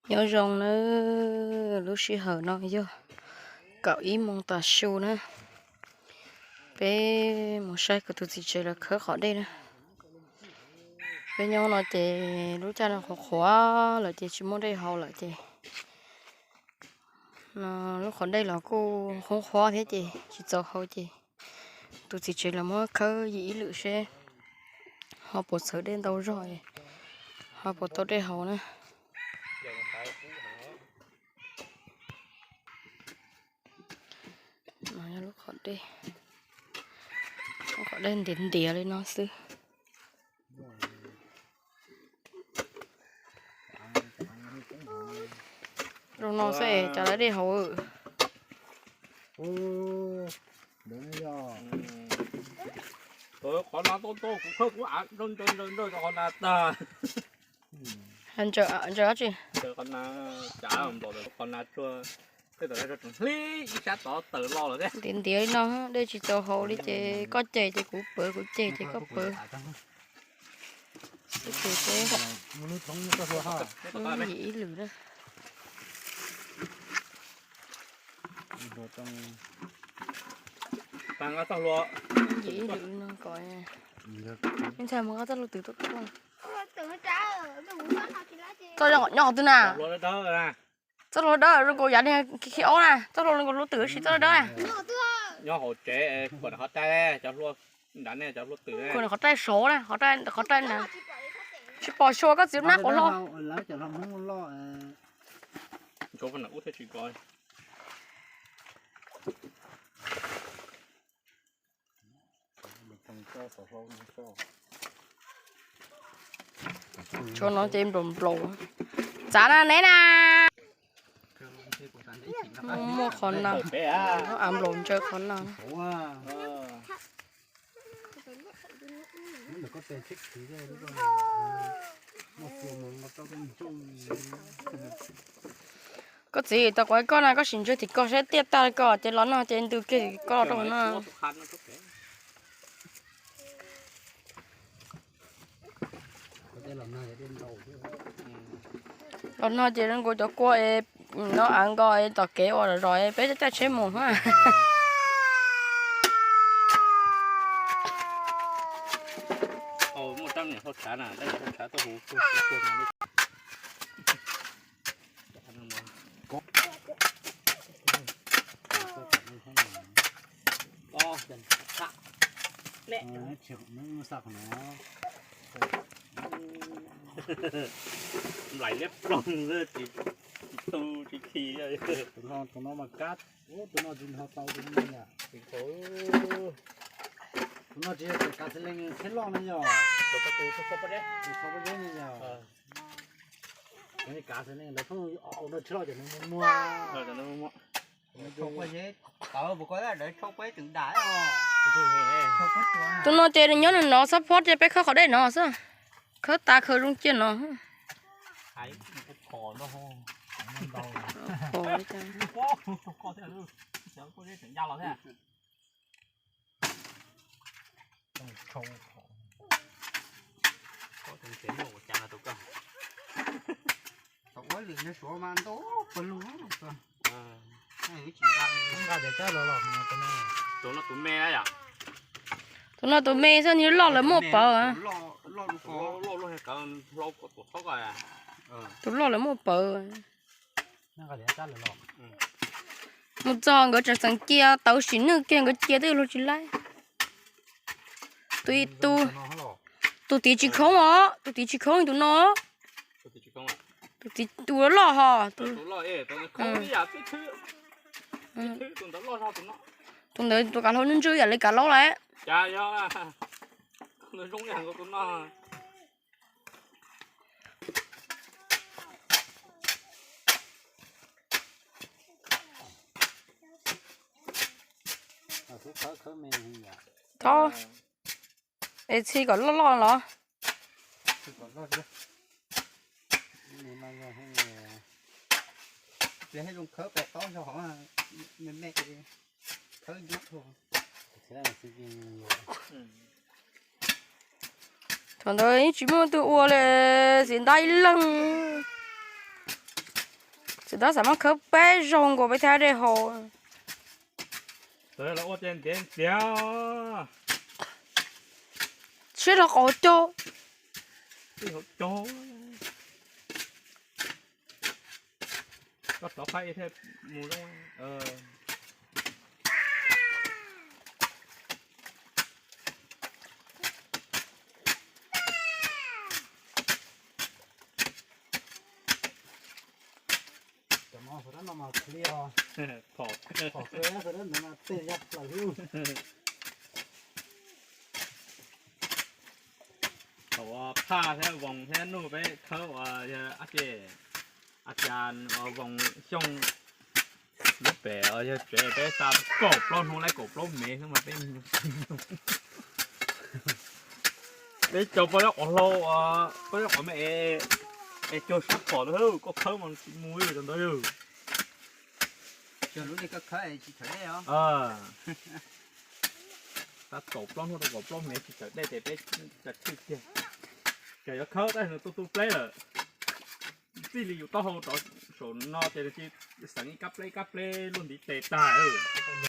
Nyob zoo nawb, lub sij hawm no yog kaum ib moos tav su na. Peb mus saib kuv tus txiv tsev lawv khawb qhov dej na. Peb nyob no ces lub caij no qhuav qhuav lawm ces tsis muaj dej haus lawm ces lub qhov dej los kuj qhuav qhuav thiab ces tsis txaus haus ces tus txiv tsev lawv muab khawb yim ib lwm seb ho puas txhawv dej ntau zog, ho puas tau dej haus na. No yog lub qhov dej, lub qhov dej ntiav ntiav li no xwb. Zoo no xwb es cas lawv dej haus. Qhov no tau tau kuv khawb kuv av ntsawj ntsawj ntsawj ntsawj rau qhov na tag. Ntsawj dab tsi? Ntiav ntiav li no, dej tsis txaus haus li ces koj cem ces kuv pawv, kuv cem ces koj pawv. Ib lwm na. Ib lwm no kom ntxhais mus nqa txoj hlua twm tuaj tuaj. Txoj nyob qhov twg na? Txoj hlua dawb zoo nkaus yav niag khi aub na, txoj hlua zoo nkaus hlua twm sis txoj dawb na. Nyob hauv tsev, kuv qhov taij, cov hlua nrad ne, cov hlua twm ne. Kuv qhov taij saud na, qhov taij, qhov taij na. Tsis pom xyuas koj txiv nab quav hlo. Tshuav no ces nplaum nplaum. Txav na neb na. Muaj qhov no, av nplaum ntsaws qhov no. Koj txiv, tau quav koj na, koj sim ntsia tim koj saib tiaj tag li koj ces los no ces ntws kiag koj los rau no. Los no ces zoo nkaus cov kua es no av nkos es tom kev ua zom zos es peb caij tsheb mus na. Nplaim liab ploog xwb, tsis tu tsis khi. Tus no mas kab, tus no tsis nrho tau tus no yom. Tus no tsis yog kav xev lees txhiab loj no yog. Tus no pob zeb no yog. Kav xev lees lawv pheej ua no txhiab loj ces nws muag muag. Tus no ces nws nyob nws no xab phob ces peb khawb qhov dej no xwb. Khawb tas khaws zoo cia no. Tus no tus me xwb, nws loj lawv muaj pawv. Tus loj lawv muaj pawv. Mus txog nkawd tseem txeev cia tawv sim nwj kiag, nkawd cia twb luag tsis laib. Tus, tus tid tsis khoob os, tus tid tsis khoob tus no. Tus tid tus loj ho. Tus ntawd tus kav hlau ntswj yam li kav laub lawm. Thov es txhij kom loj loj los. Thaum ntawd yeej tsis muaj tus ua li, txiv ntab ib leeg. Txiv tab xav muab khawb peb zaug nkaus peb thiaj dej haus. Txawm los ua tias ntiav ntiav. Siab rau qhov cog. Ib hauv cog. Koj rov phab ib thiaj mus zoo. Cov no sawv daws no mas clear os. Phom, phom kawg sawv daws ntawd mas tej yaj plaws xwb. Thaum phaj thiab voos thiab nuj peb khawb uas yog ab ce, a cas uas voos xyooj lub pem uas yog tsev peb xa kaum plaub hnub laib kaum plaub mev xwb mas peb, peb cog poj yob qos hlau, poj yob qos me es, es cog sab phom na, koj khawb mas tsis mus li cov ntawd. Cog lub li koj khawb tsis tshawm dej os. Xa kaum plaub hnub rau kaum plaub mev tsis tshawm dej ces peb cog thwj kiag. Ces yuav khawb tab sis nws tu tu pleb lawm. Txij li yus taub hau rov saum no ces nws cia li xeev ib kab pleb ib kab pleb luaj ntiv tes tag lawm.